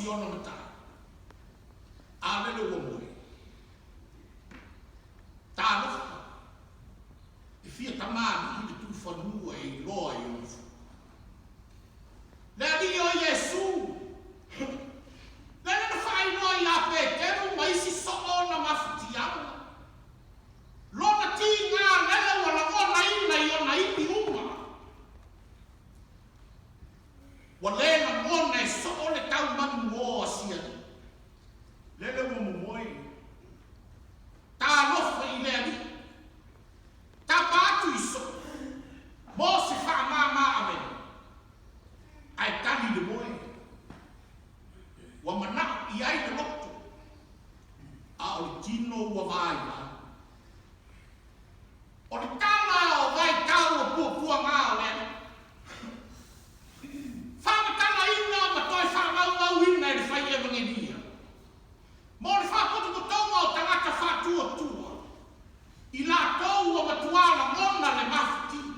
si ona matai, a lele ua moe. Talofa, e fia tamalii le tufanua e iloa i ona fua. Le Alii o Iesu, lele na faailoa ia Peteru ma isi soo ona mafatiaga, lona tiga lele ua lagonaina i ona ivi uma. Ua le lagona e soo le tau manuō a si alii. Lele ua momoe. Talofa i le Alii. Tapa atu i soo, mo se faamama avega, ae tali le moe. Ua manao i ai le loto, a o le tino ua vaivai. O le tala o vaitau o puapuaga o le Alii. Faamatalaina ma toe faamaumauina e le fai Evagelia. Mo le faapotopotoga o tagata faatuatua, i latou ua matua lagona le mafatia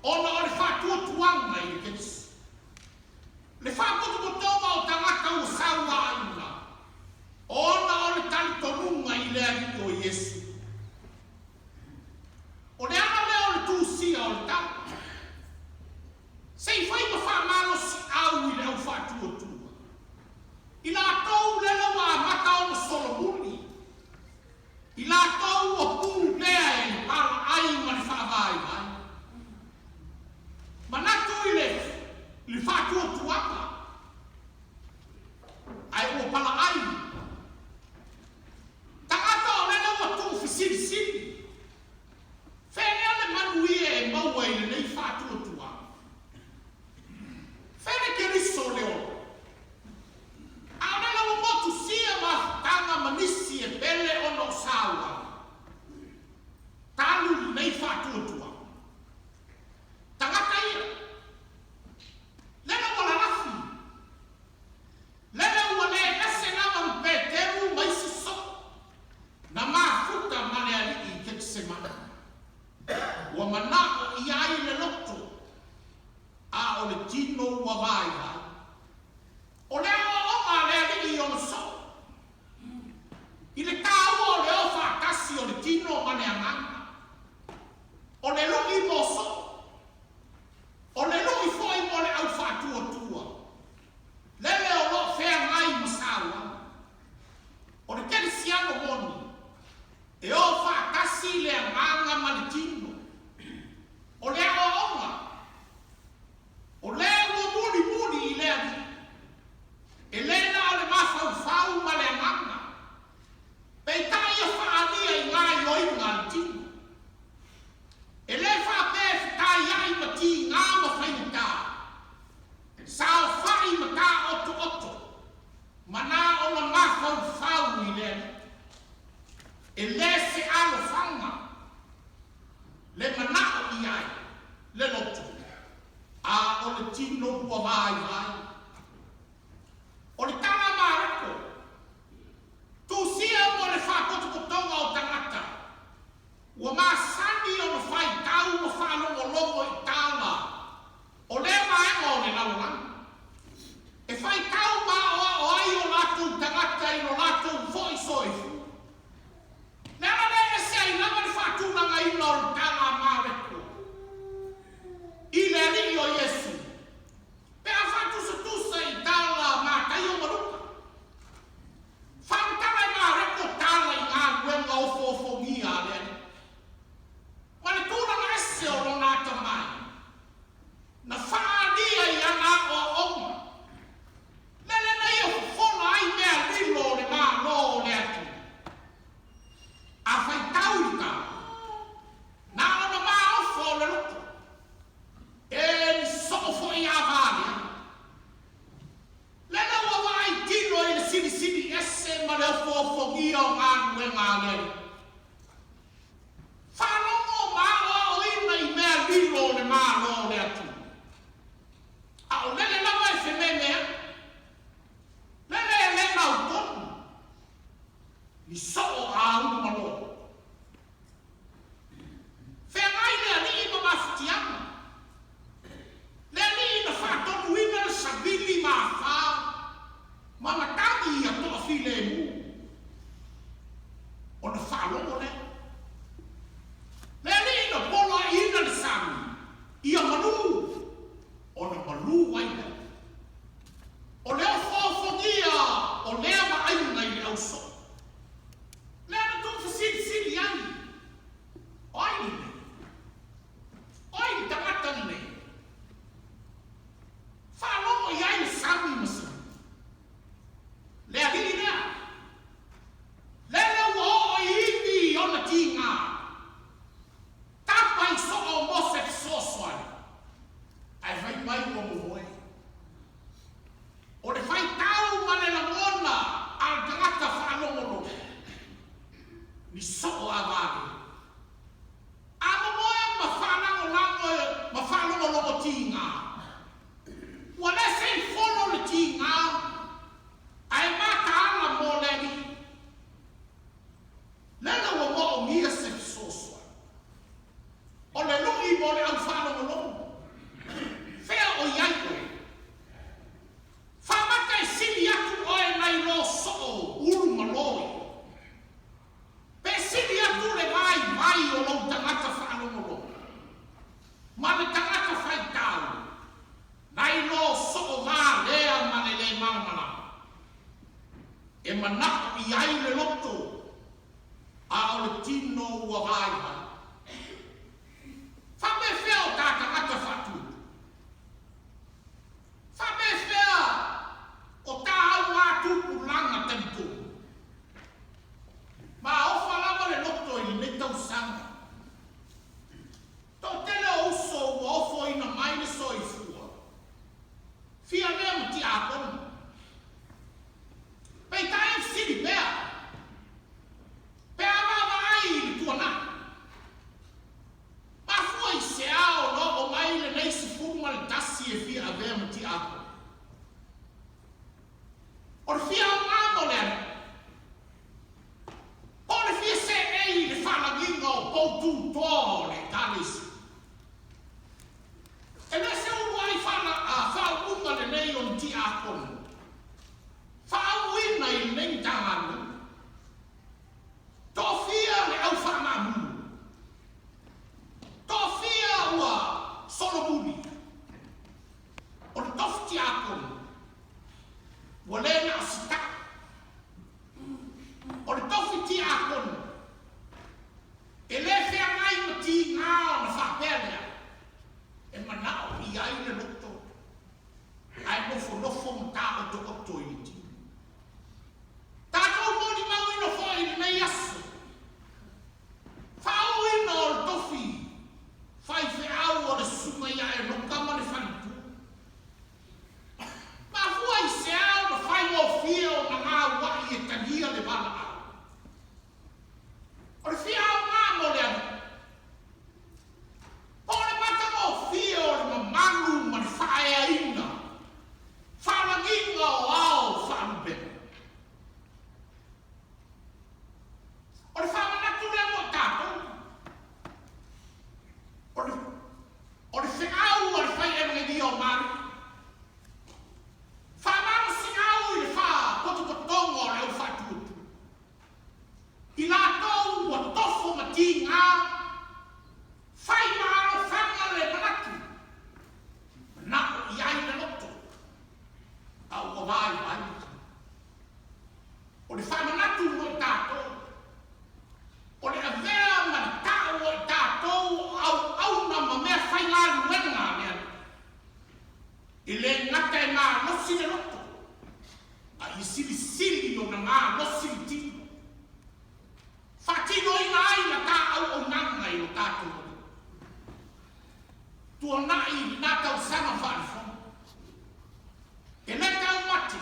ona o le faatuatuaga i le Keriso. Le faapotopotoga o tagata ua sauaina ona o le talitonuga i le Alii o Iesu. O le ala lea o le tusia o le tala. Se i fai ma faamalosiau i le au faatuatua. I latou lele ua amata ona solomuli. I latou ua pulea e le palaai ma le faavaivai. Manatu i le le faatuatuaga, ae ua palaai. Tagata o lele ua tuufesilisili. Fea ea le manuia e maua i lenei faatuatuaga? Fea le Keriso le ola? A o lele ua motusia mafutaga ma nisi e pele ona o sauaga. Talu lenei faatuatuaga. Tagata ia. Lele ua lalafi. Lele ua le ese lava ma Peteru ma isi soo na mafuta ma le Alii i Ketisemane. Ua manao i ai le loto, a o le tino ua vaivai. O le aoaoga a le Alii i ona soo, i le taua o le o faatasi o le tino ma le agaga, o le lu'i mo soo, o le lu'i foi mo le au faatuatua, lele o lo o feagai ma sauaga. O le kerisiano moni, e o faatasi le agaga ma le tino. O le aoaoga, o lea ua mulimuli i le Alii, e le na o le mafaufau ma le agaga, peitai ia faaalia i gaioiga a le tino. E le faapea e fetaiai ma tiga ma faigata, saofai ma taotooto, ma na ona mafaufau i le Alii. E le se alofaga le manao i ai le loto, a o le tino ua vaivai. O le tala a Mareko, tusia mo le faapotopotoga o tagata, ua masani ona faitau ma faalogologo i tala o lea vaega o le lalolagi, e faitau ma aoao ai o latou tagata i lo latou foi soifua. Le ala lea e ese ai lava le faatulagaina o le tala a Mareko i le Alii o Iesu, pe a faatusatusa i tala a Mataio ma Luka. Faamatala e Mareko tala i galuega ofoofogia a le Alii, ma le tulaga ese o lona atamai, na faaalia i ana aoaoga, lele na ia fofola ai mea lilo o le Malo o le atunuu. A faitau i le tala, na ona maofa o le loto, e ni soo foi a valea. Lele ua vaai tino i le silisili ese ma le ofoofogia o galuega a le Alii. Faalogo ma aoaoina i mea lilo o le Malo o le atunuu. A o lele lava e fememeai. Lele e le mautonu ni soo a Ulumalō. Feagai le Alii ma mafatiaga. Le Alii na faatonuina le savili ma afa. mana'o i ai le loto, a o le tino ua vaivai. Faapefea o ta tagata faatutu? Faapefea o ta augatupulaga talitonu? Maofa lava le loto i lenei tausaga. Toatele o uso ua ofoina mai le soifua. Fia avea ma tiakono. Peitai e fesili pea, pe a vaavaai i le tuanai. Mafua i se ao na oo mai lenei 11 e fia avea ma tiakono? O le fia aoga mo le Alii. Po o le fia seei i le faalagiga o pou tutoa o le Ekalesia. E le se uluai faauuga lenei o ni tiakono faauuina i lenei Matagaluega. Tofia le au faamamu. Tofia ua solomuli. O le tofi tiakono ua le na o se taʻu. O le tofi tiakono e le feagai ma tiga ona faapea lea e manao i ai le loto ae nofonofo ma taotooto i le tino. Tatou molimauina foi i lenei aso faauuina o le tofi faifeau o le susuga ia Enoka ma le faletua. Mafua i se a ona faigofie ona gaua'i e talia le valaau? O le fia aoga mo le Alii. Po o le matagofie o le mamalu ma le faaeaina, faalagiga o ao faalupega. O le faamanatu lea mo i tatou. O le O le feau a le fai Evagelia o Mariko. Faamalosiau i le faapotopotoga o le au faatuatua. I latou ua tofo ma tiga, fai ma alofaga le manatu, manao i ai le loto, a ua vaivai le tino. O le faamanatu mo i tatou, O le avea ma le tau o i tatou o auauna ma mea faigaluega a le Alii, e le gata e malosi le loto, a ia silisili ona malosi le tino, faatinoina ai la ta auaunaga i lo tatou Alii. Tuanai i lena tausaga faalefono, e le taumate.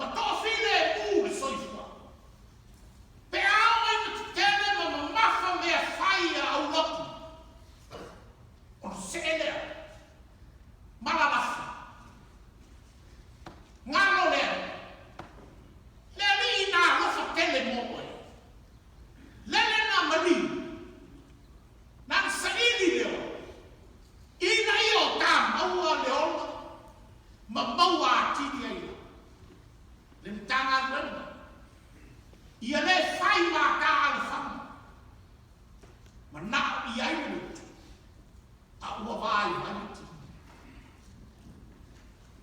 Ma toafilemu le soifua. Pe a oo ina tetele ma mamafa mea fai a aulotu, ona see lea ma lalafi. Galo lea, le Alii na alofa tele mo oe. Lele na maliu, na na saili le ola, ina ia o ta maua le ola ma maua atili ai la. Le Matagaluega, ia le fai mataalafaga, manao i ai le loto, a ua vaivai le tino.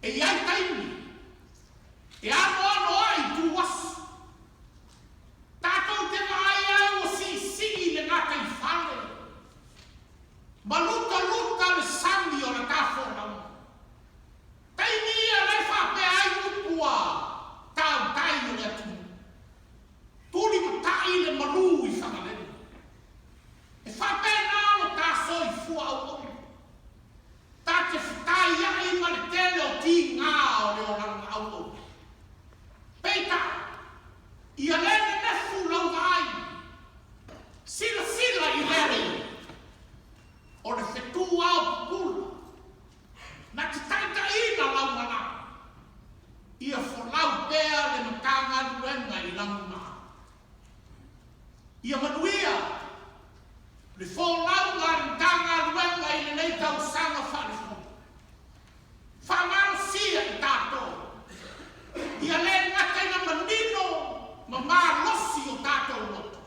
E i ai taimi e anoano ai ituaso, tatou te vaai ai ua siisii le gataifale ma lutaluta le sami o le tafolauga. Taimi ia le faapea ai upu a tautai o le atunuu, tulimatai le malu i Fagalele. E faapena lo ta soifua auauna. Ta te fetaiai ma le tele o tiga o le olaga auauna. Peitai, ia le nenefu lau vaai, silasila i le Alii, o le fetu ao pupula, na te taitaiina lau malaga, ia folau pea le Matagaluega i laguma. Ia manuia le folauga a le Matagaluega i lenei tausaga faalefono. Faamalosia i tatou, ia le gata ina manino ma malosi o tatou loto,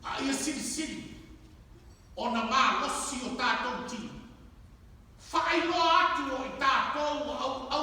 a ia silisili ona malosi o tatou tino. Faailoa atu o i tatou ua auauna.